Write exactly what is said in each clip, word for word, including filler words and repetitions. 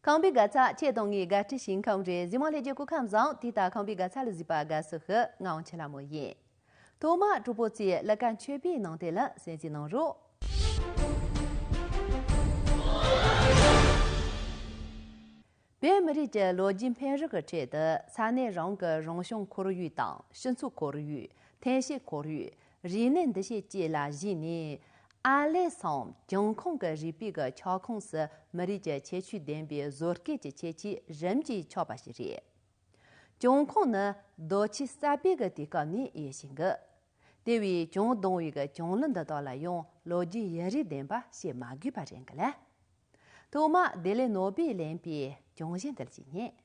ཁམས་པའི་དགའ་ཚལ་ཁྱེད་དང་ངའི་དགའ་སྤྲོའི་ཞིང་ཁམས་རེད། གཟིགས་མོ་ལྷན་རྒྱས་སྐུ་ཁམས་བཟང་། དེ་ལྟར་ཁམས་པའི་དགའ་ཚལ་ལ་གཟིགས་པ་དགའ་བསུ་ཞུ། ང་དབང་ཆེན་ལྷ་མོ་ཡིན། ཐོག་མར་གྲོགས་པོ་ཚོས་ལ་ཁ་མཆོད་པའི་ནང་དེ་ལ་གསན་གཟིགས་གནང་རོགས། བོད་མི་རིགས་ཀྱི་ལོ་རྒྱུས་འཕེལ་རིམ་གྱི་ཁྲོད་དུ་ས་གནས་རང་གི་རང་བྱུང་ཁོར་ཡུག་དང་སྤྱི་ཚོགས་ཁོར་ཡུག་ཐོན་སྐྱེད་ཁོར་ཡུག་རིག་གནས་འདུ་ཤེས་བཅས་ལ་གཞིགས་ནས། ཨ་ལེ་སམ་ལྗང་ཁང་གི་རིག་པའི་གི་ཁྱབ་ཁོངས་སུ་མི་རིགས་ཀྱི་ཁྱད་ཆོས་ལྡན་པའི་བཟོ་བཀོད་ཀྱི་ཁྱད་ཆོས་རིམ་གྱིས་ཁྱབ་པ་ཞིག་རེད། ལྗང་ཁང་ནི་རྡོ་ཆས་གསར་སྤེལ་གྱི་དུས་སྐབས་ནས་ཡོད་བཞིན་གི། དེ་བས་ཅུང་གདུང་བའི་གི་ལྗང་གླིང་འདི་དག་ལ་ཡང་ལོ་རྒྱུས་ཡུན་རིང་ལྡན་པ་བཤད་མ་དགོས་པ་རེད་གི་ལ། ཐོག་མར་བདེ་ལེགས་ནོར་བུས་ལེན་པའི་ལྗང་གཞས་འདི་ལ་གཅིག་ཉན།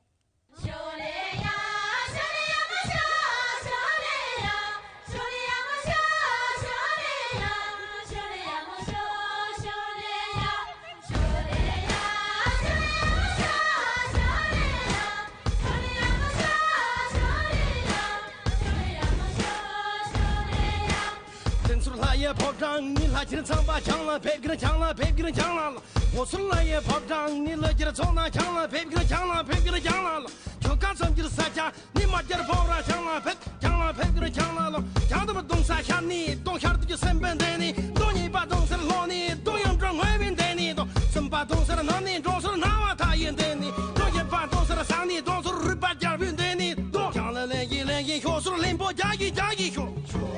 དེང་ཚུར་ལྷ་ཡི་ཕོ་བྲང་ནས། ལྷ་ཁྱེར་ཚངས་པ་བྱང་ལ་ཕེབས་ཀྱིན་བྱང་ལ་ཕེབས་ཀྱིན་བྱང་ལ་ལ། འོ་ཚུར་ལྷ་ཡི་ཕོ་བྲང་ནས། ལུ་གྱེར་ཚོགས་ནང་བྱང་ལ་ཕེབས་ཀྱིན་བྱང་ལ་ཕེབས་ཀྱིན་བྱང་ལ་ལ། ཁྱོད་ཀ་མཚམས་ཀྱི་ས་ཆ་ནས། མ་གྱེར་ཕོ་བྲང་བྱང་ལ་ཕེབས། བྱང་ལ་ཕེབས་ཀྱིན་བྱང་ལ་ལ། བྱང་དུ་གདུང་ས་ཤར་ནས་གདུང་། ཤར་དུ་གི་སེམས་དཔའི་མདུན་ནས་གདུང་། གཉིས་པ་གདུང་སར་ལྷོ་ནས་གདུང་། ཡུམ་གྲུ་བསྔོ་བའི་མདུན་ནས་གདུང་། གསུམ་པ་གདུང་སར་ནུབ་ནས་འབྲོང་སར་སྣང་བ་མཐའ་ཡས་མདུན་ནས་གདུང་། བཞི་པ་གདུང་སར་བཟང་ནས་གདུང་སར་རུས་པ་རྒྱལ་པོའི་མདུན་ནས་གདུང་། བྱང་ལ་ལེན་བཞིན་ལེན་བཞིན་ཤོག་ཟེར། ལྷུན་པོ་རྒྱས་བཞིན་རྒྱས་བཞིན་ཤོག་ཤོག་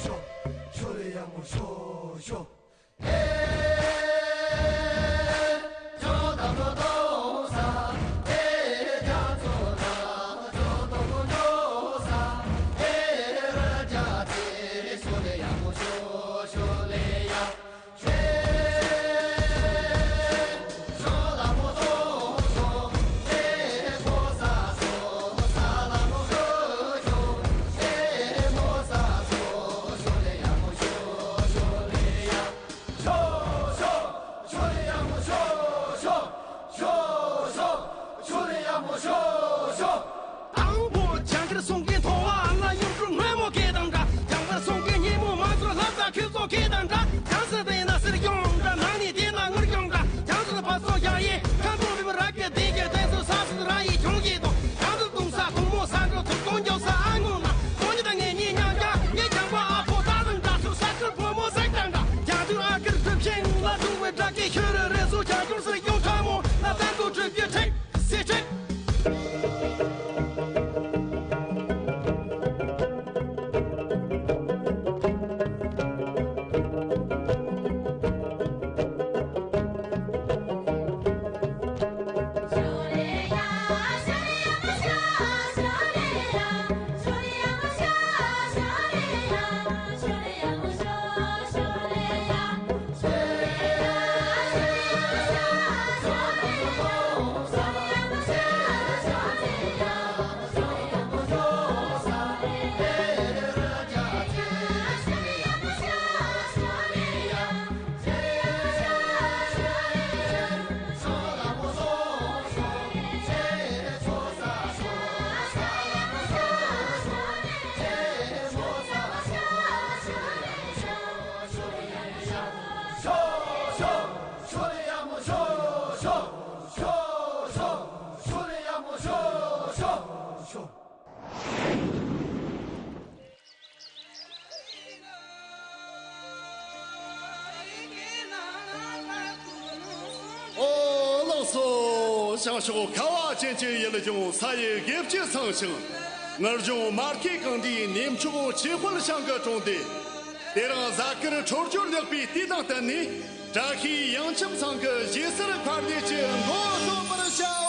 ཤོག་ཤོག་ལེ་ཡག་མོ་ཤོག་ཤོག་ཤོག་ཤོག་ཤོག་ལེ་ཡག་མོ་ཤོག་ཤོག་ཤོག་ཤོག་ཤོག་ཤོག་ཤོག་ཤོག་ལེ་ཡག་མོ་ཤོག་ཤོག་དང་པོ་ཇ་མཁར་སྲུང་མཁན་ཐོག་ལ་ཡུམ་གྲུ་སྔོན་མོ་སྐད་དང་འདྲ། ཇ་མཁར་སྲུང་མཁན་སྙེ་མོ་མ་ཚོར་ལྷ་ས་ཁྱེར་ཚོགས་སྐད་དང་འདྲ། ཇ་སི་དེ་ན་གསེར་གྱོང་འདྲ། ནང་ནས་དེ་ན་དངུལ་གྱོང་འདྲ། ཇ་སི་ཕ་སོ་ཞག་ཡེ་ཁ་ཚོང་བི་བི་ར་གི་དེ་གི་དེ་ཚོ་ས་སུ་ར་ཡི་གྱོང་ཡེ་དང་། ཇ་སི་གདུང་ས་གུང་མོ་ས་འགྲོ་ཐུབ་གོང་རྒྱབ་ས་ཨ་ངོ་ན། གོང་ཉིད་ངེད་གཉིས་མཉམ་འཇགས་ངེད་ཇང་པ་ཨ་ཕོ་ད་དང་འདྲ། ཚུར་ས་ཁུལ་བུ་མོ་ཟེག་དང་འདྲ། རྒྱ་མཚོའི་ཨ་ཁུར་གྲུབ་ཤིང་ལ་འཁྲུངས་པའི་བྲག་གི་ཤུ་རུ་རེ་སུ་བྱ་ཁྱུང་སྲིད་སྐྱོང་ཁྲ་མོ་ལ་བསྟན་དུ་གྲུབ་རྒྱུ་ཁྲིག་སེ་ཁྲིག་ཨོ་ལགས་སོ། བྱང་ཕྱོགས་ཁ་བ་ཅན་གྱི་ཡུལ་ལྗོངས་ས་ཡི་དགེ་བཅུ་ཚང་ཞིང་། དངུལ་ལྗོངས་མ་སྐྱེས་གངས་རིའི་ནུབ་ཕྱོགས་ཆོས་དཔལ་ཞང་གི་གྲོང་སྡེ། དེ་རིང་གཟའ་སྐར་འཕྲོད་སྦྱོར་ལེགས་པའི་དུས་དང་བསྟུན་ནས། བཀྲ་ཤིས་གཡང་ཆམ་ཚང་གི་གཞིས་གསར་ཁ་བརྡའི་ཆེད་མགོ་གསོ་བར་བྱའོ།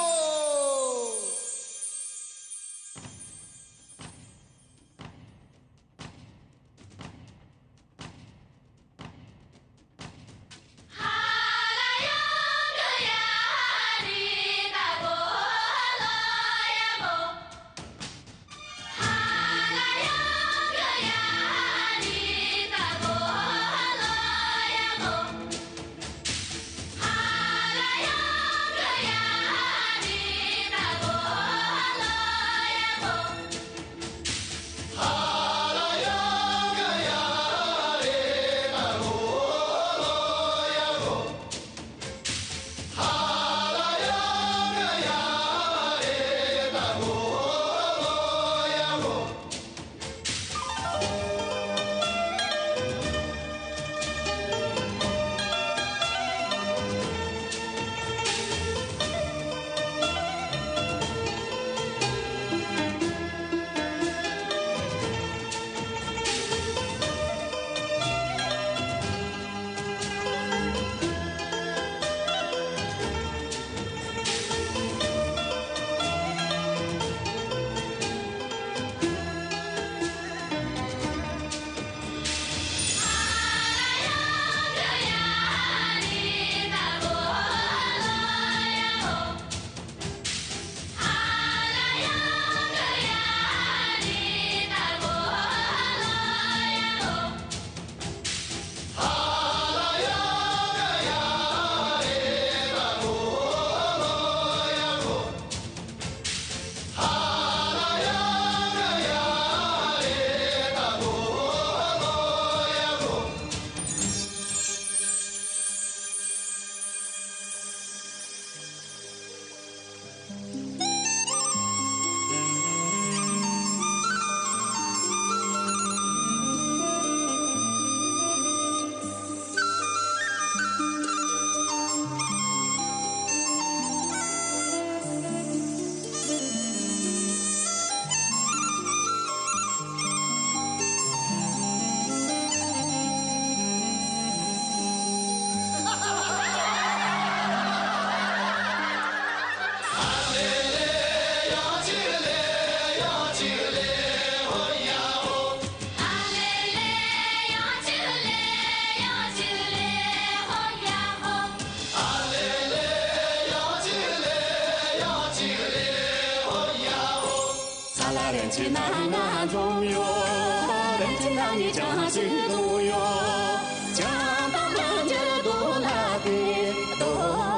རིན་ཆེན་སྣ་ལྔ་འཛོམས་ཡོད། རིན་ཆེན་སྣ་ལྔས་བྱང་ཞིང་གཏུགས་ཡོད། བྱང་དང་རྣལ་འབྱོར་རྡོ་ལ་བརྟེན། རྡོ་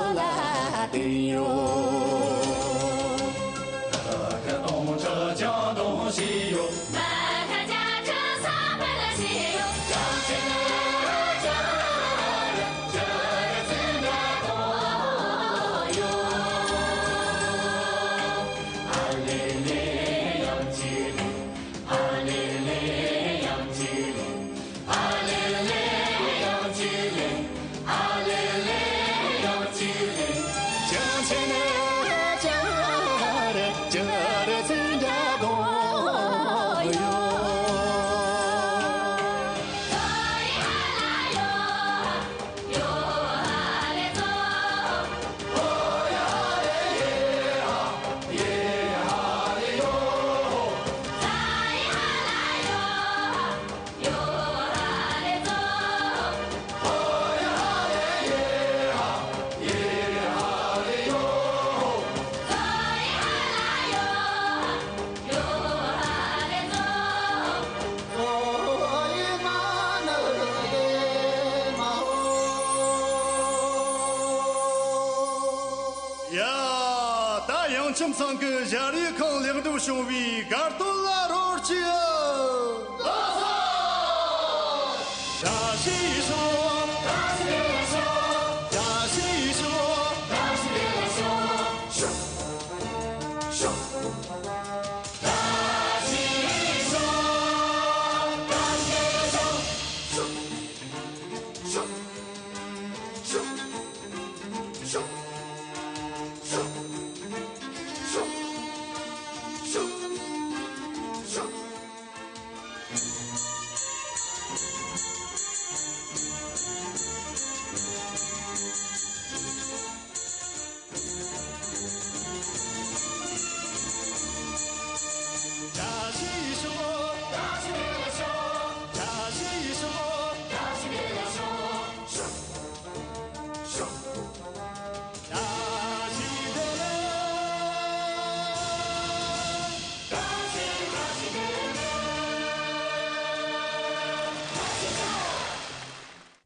ལ་བརྟེན་ཡོད། ཡ། ད་ཡང་ཁྱིམ་ཚང་གི་ཞལ་རས་ཁང་ལེགས་འགྲུབ་བྱུང་བའི་དགའ་སྟོན་ལ་རོལ་ཅིག། བཀྲ་ཤིས་ཤོག། བཀྲ་ཤིས་ཤོག། བཀྲ་ཤིས་ཤོག། བཀྲ་ཤིས་ཤོག།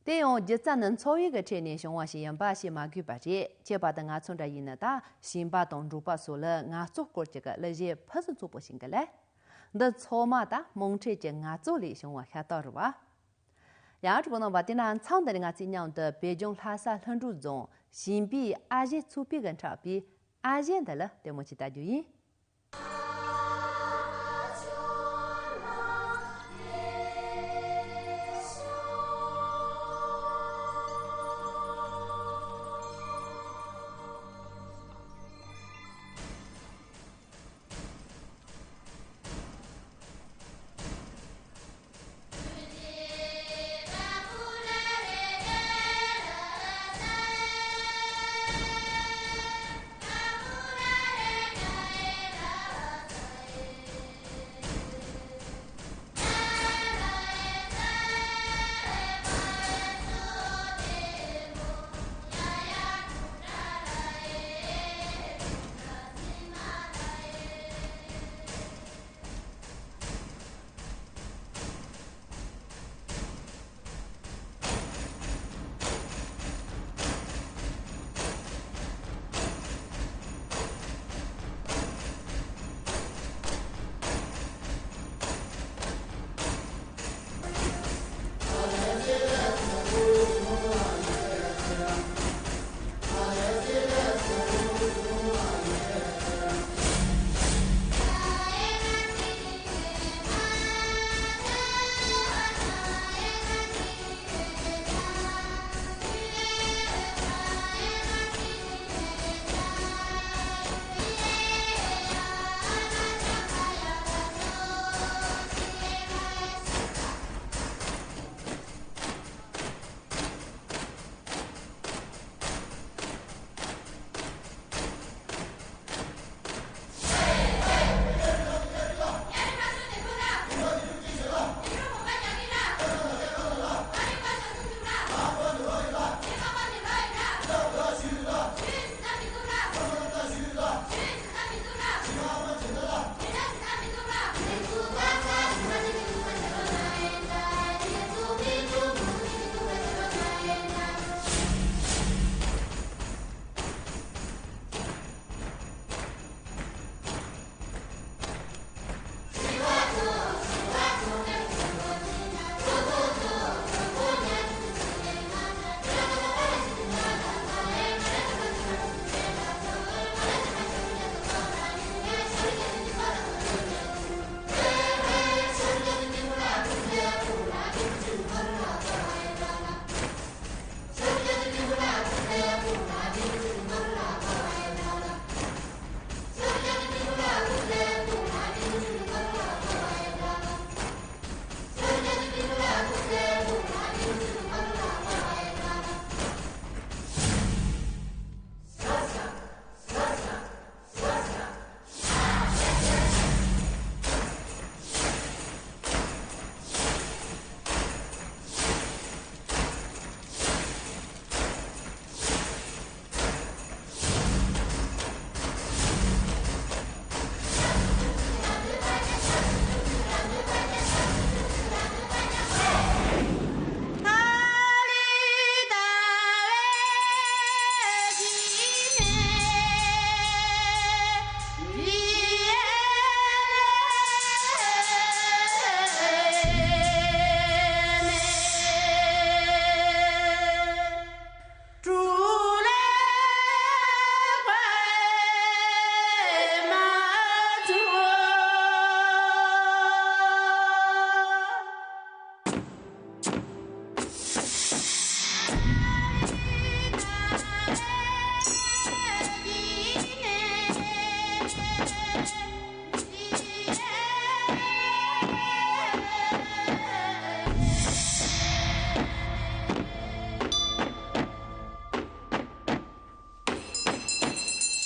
དེ་ཡང་སྒྱུ་རྩལ་ནི་འཚོ་བའི་གི་ཁྲོད་ནས་བྱུང་བ་ཞིག་ཡིན་པ་ཤེས་མ་དགོས་པ་རེད། ཁྱད་པར་དུ་ང་ཚོ་འདྲ་ཡིན་ན་ད་ཞིང་པ་དང་འབྲོག་པ་སོགས་ལ་ངལ་རྩོལ་སྐོར་གྱི་གི་གླུ་གཞས་ཕུན་སུམ་ཚོགས་པོ་ཞིག་གི་ལས། འདི་ཚང་མ་ད་དམངས་ཁྲོད་ཀྱི་ངལ་རྩོལ་ལས་བྱུང་བ་ཤ་སྟག་རེད་བ། ཡང་གྲོགས་པོ་རྣམ་པ། དེ་ན་མཚམས་འདི་ནས་ང་ཚོས་མཉམ་དུ་བོད་ལྗོངས་ལྷ་ས་ལྷུན་གྲུབ་རྫོང་ཞིང་པའི་ཨ་ཞེ་ཚོགས་པའི་གི་འཁྲབ་པའི་ཨ་ཞེ་འདི་ལ་ལྟད་མོ་ཅིག་ལྟ་རྒྱུ་ཡིན།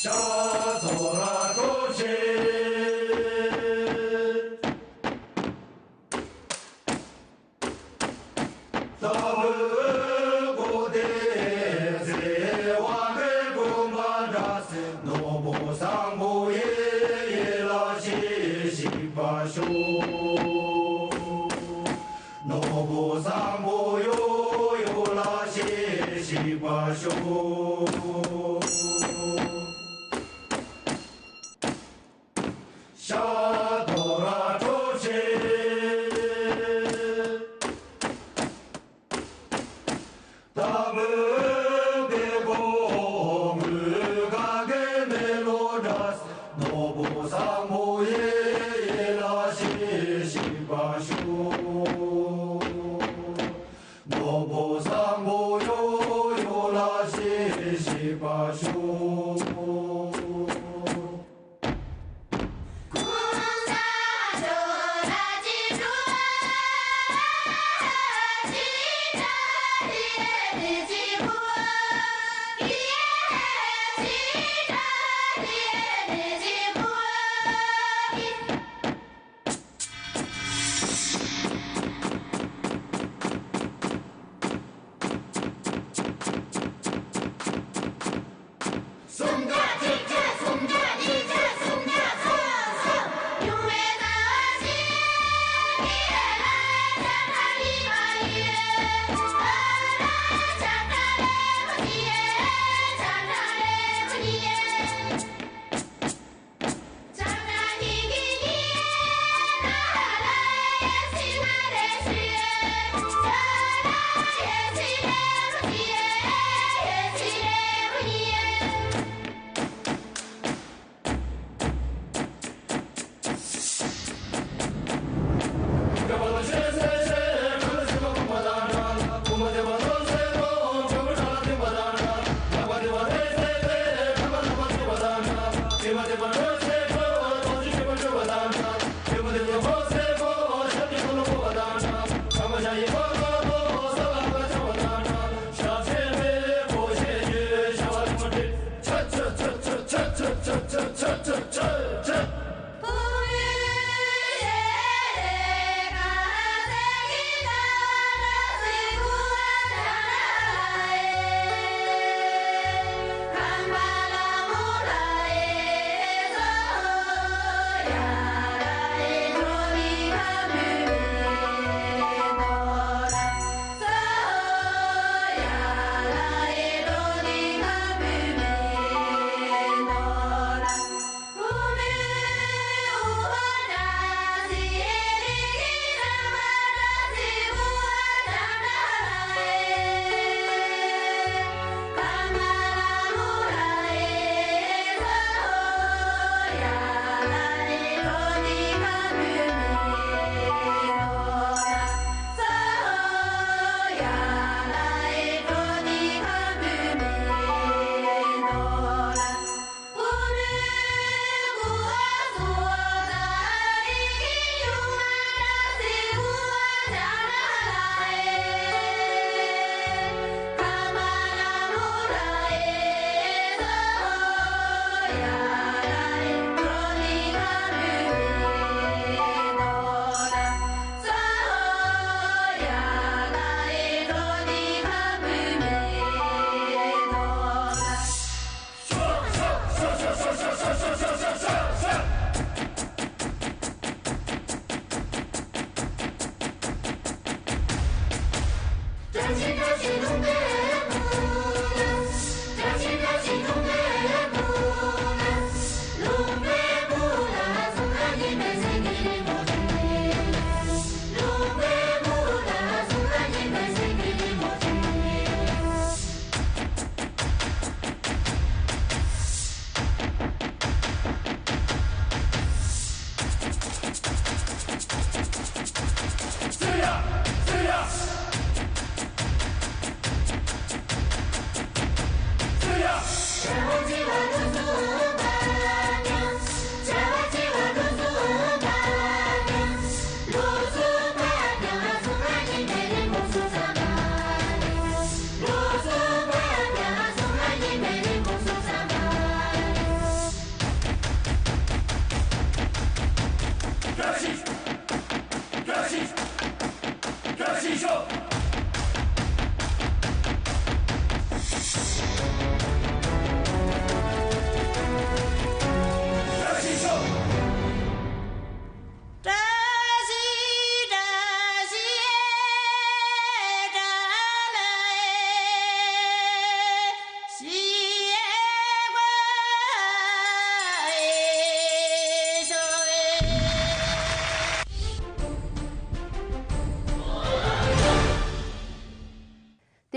ཤ་དོ་ར་གྲོ་ཆེ། ལྷ་མོའི་གོ་དེ་ཚེ་དབང་གི་བུམ་པ་འདྲ་སེ། ནོར་བུ་བཟང་པོ་ཡེ་ཡེ་ལ་ཞེས་ཤིས་པ་ཤོག། ནོར་བུ་བཟང་པོ་ཡོ་ཡོ་ལ་ཞེས་ཤིས་པ་ཤོག། ཤ་དོ་ར་གྲོ་ཆེ། ལྷ་མོའི་གོ་དངུལ་ག་གེ་མེ་ལོ་འདྲ་སེ། ནོར་བུ་བཟང་པོ་ཡེ་ཡེ་ལ་ཞེས་ཤིས་པ་ཤོག། ནོར་བུ་བཟང་པོ་ཡོ་ཡོ་ལ་ཞེས་ཤིས་པ་ཤོག།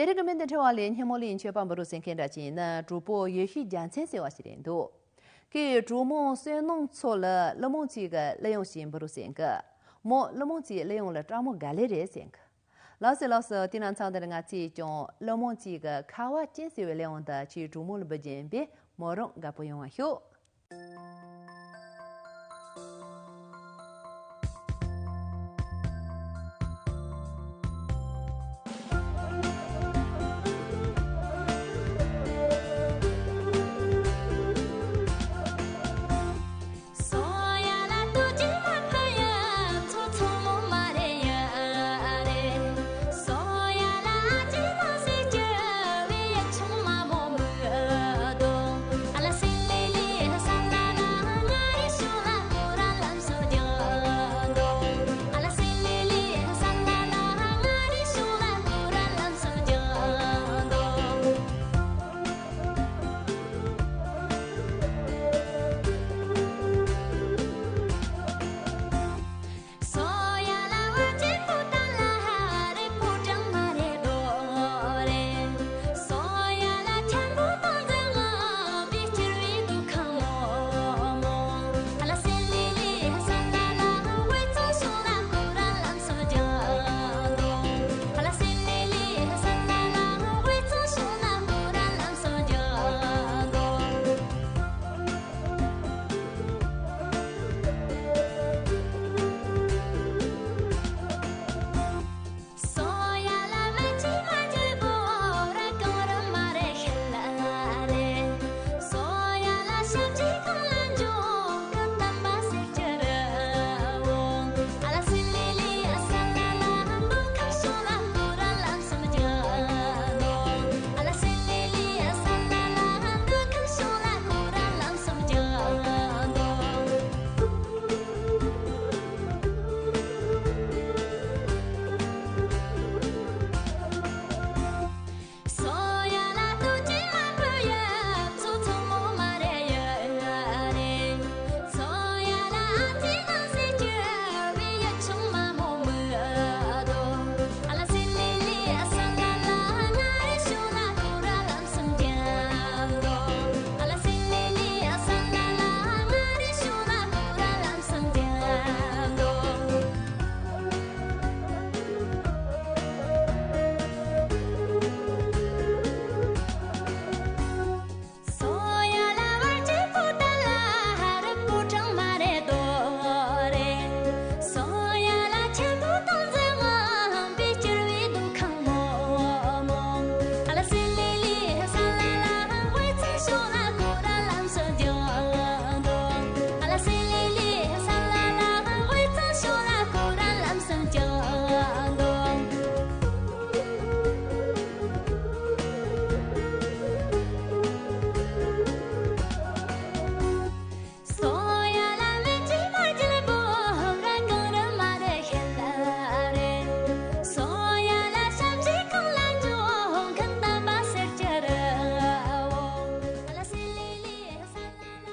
དེ་རིང་གི་སྨན་དང་འཕྲད་པ་ལ་སྙན་མོ་གླུ་ཡི་མཆོད་པ་འབུལ་རོགས་ཟེར་མཁན་འདྲ་ཅིག་ཡིན་ན། གྲོགས་པོ་ཡེ་ཤེས་རྒྱལ་མཚན་ཟེར་བ་ཞིག་རེད་འདུག་ཁོས་གྲོགས་མོ་བསོད་ནམས་མཚོ་ལ་གླུ་མོ་གཅིག་གི་གླུ་དབྱངས་ཤིག་འབུལ་རོགས་ཟེར་གི། མོ་གླུ་མོ་གཅིག་གླུ་དབྱངས་ལ་སྤྲང་མོ་དགའ་ལེ་རེད་ཟེར་གི། ལགས་སོ་ལགས་སོ། དེ་ན་མཚམས་འདིར་ང་ཚོས་ཀྱང་གླུ་མོ་གཅིག་གི་ཁ་བ་ཅན་ཟེར་བའི་གླུ་དབྱངས་འདི་ཁྱེད་གྲོགས་མོ་ལ་འབུལ་རྒྱུ་ཡིན་པས། མོ་རང་དགའ་པོ་ཡོང་བ་ཤོག་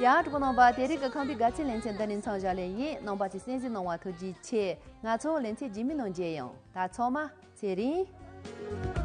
ཡ། གྲོགས་པོ་རྣམ་པ། དེ་རིང་གི་ཁམས་པའི་དགའ་ཚལ་ལེ་ཚན་འདི་ནས་མཚམས་བཞག་ལེ་ཡིན། རྣམ་པ་ཚོས་གསན་གཟིགས་གནང་བ་ཐུགས་རྗེ་ཆེ། ང་ཚོ་ལེ་ཚན་རྗེས་མའི་ནང་མཇལ་ཡོང་། ད་ཚང་མ་ཚེ་རིང་།